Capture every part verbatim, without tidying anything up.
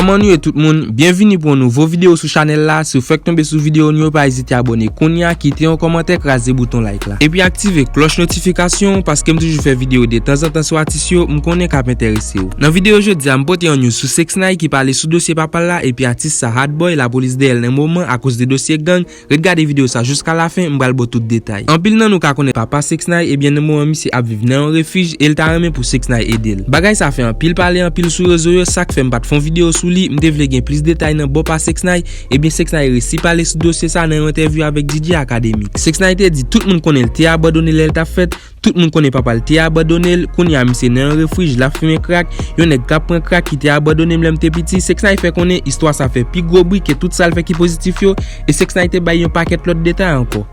Kòman nou ye tout moun? Byenvini pou yon nouvo videyo sou chanèl la. Si w fèk tonbe sou videyo nou yo, pa ezite abòne kounye a, kite yon kòmantè, kraze bouton like la. Epi aktive klòch notifikasyon, paske m toujou fè videyo de tanzantan sou atis yo, m konnen k ap enterese w. Nan videyo jodi a, m pote yon news sou Six Nine ki pale sou dosye papa l la, epi atis sa Hot Boy, lapolis dèyè l nan moman akoz de dosye gang. Ret gade videyo sa jiska lafen, m pral ba w tout detay. Anpil nan nou ka konnen papa Six Nine, ebyen nan moman misye ap viv nan yon refij e l ta renmen pou Six Nine ede l. Bagay sa fè anpil pale anpil sou rezo yo, sa k fè m pa t fè yon videyo sou li, m te vle gen plis detay nan bò pa Six Nine, ebyen Six Nine resi pale sou dosye sa nan yon entèvyou avèk D J Akademik. Six Nine te di tout moun konnen l te abandone lè l t ap fèt, tout moun konnen papa l te abandone l, kounye a misye nan yon refij, l ap fimen krak, yon nèg k ap pran krak ki te abandone m lè m te piti. Six Nine fè konnen istwa sa fè pi gwo bri ke tout sa l fè ki pozitif yo, e Six Nine te bay yon pakèt lòt detay ankò.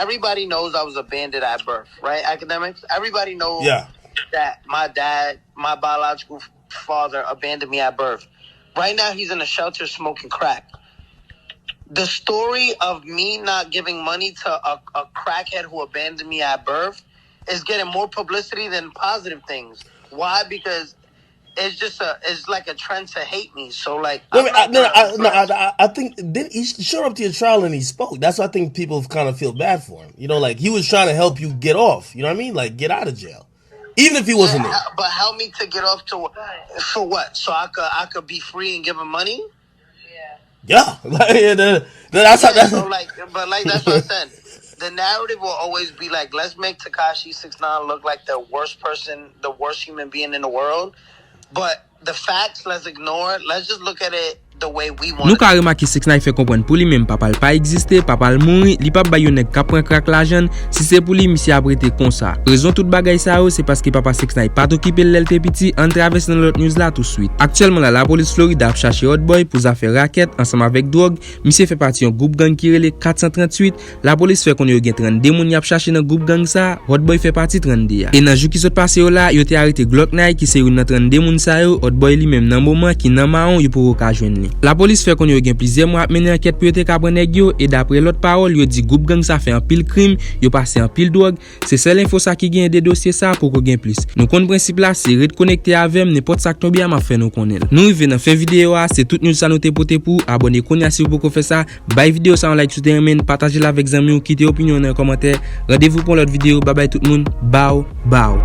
Everybody knows I was abandoned at birth, right? Academics. Everybody knows Yeah. that my dad, my biological father, abandoned me at birth. Right now, he's in a shelter smoking crack. The story of me not giving money to a, a crackhead who abandoned me at birth is getting more publicity than positive things. Why? Because it's just a, it's like a trend to hate me. So like, No, I'm I, not no, gonna I, no, address- I, I- I think didn't he showed up to your trial and he spoke. That's why I think people kind of feel bad for him. You know, like he was trying to help you get off. You know what I mean? Like get out of jail, even if he wasn't there. Hel- But help me to get off to what? For what? So I could I could be free and give him money. Yeah, like, yeah, that- that's how. Yeah, That's, so like, but like that's what I said. The narrative will always be like, let's make Tekashi Six Nine look like the worst person, the worst human being in the world. But the facts, let's ignore it. Let's just look at it the way we want. Nou ka remake Six Nine fè konprann pou li menm papa l pa egziste, papa l mouri, li p ap bay yon nèg k ap pran krak lajan l, si se pou li misye ap rete konsa. Rezon tout bagay sa yo se paske papa Six Nine pa t okipe l lè l te piti. Ann travèse nan lòt news la tou swit. Aktyèlman la, lapolis Florida ap chache Hot Boy pou zafè rakèt ansanm avèk dwòg. Misye fè pati yon gwoup gang ki rele kat san tranntuit. Lapolis fè konnen yo gen trannde moun y ap chache nan gwoup gang sa, Hot Boy fè pati trannde a. E nan jou ki sot pase yo la, yo te arete Glock Nine ki se youn nan trannde moun sa yo, Hot Boy li menm nan moman ki nan mawon yo poko ka jwenn li. Lapolis fè konnen yo gen plizyè mwa ap mennen ankèt pou yo te ka pran nèg yo, e daprè lòt pawòl, yo di gwoup gang sa fè anpil krim, yo pase anpil dwòg, se sèl enfo sa ki genyen de dosye sa, poko gen plis. Nou konn prensip la, se ret konekte avè m, nenpòt sa k tonbe a m ap fè nou konnen l. Nou rive nan fen videyo a, se tout news sa nou te pote pou ou, abòne kounye a si w poko fè sa, bay videyo sa yon like si w te renmen l, pataje l avèk zanmi w, kite opinyon w nan kòmantè. Randevou pou yon lòt videyo, babay tout moun, baw, baw.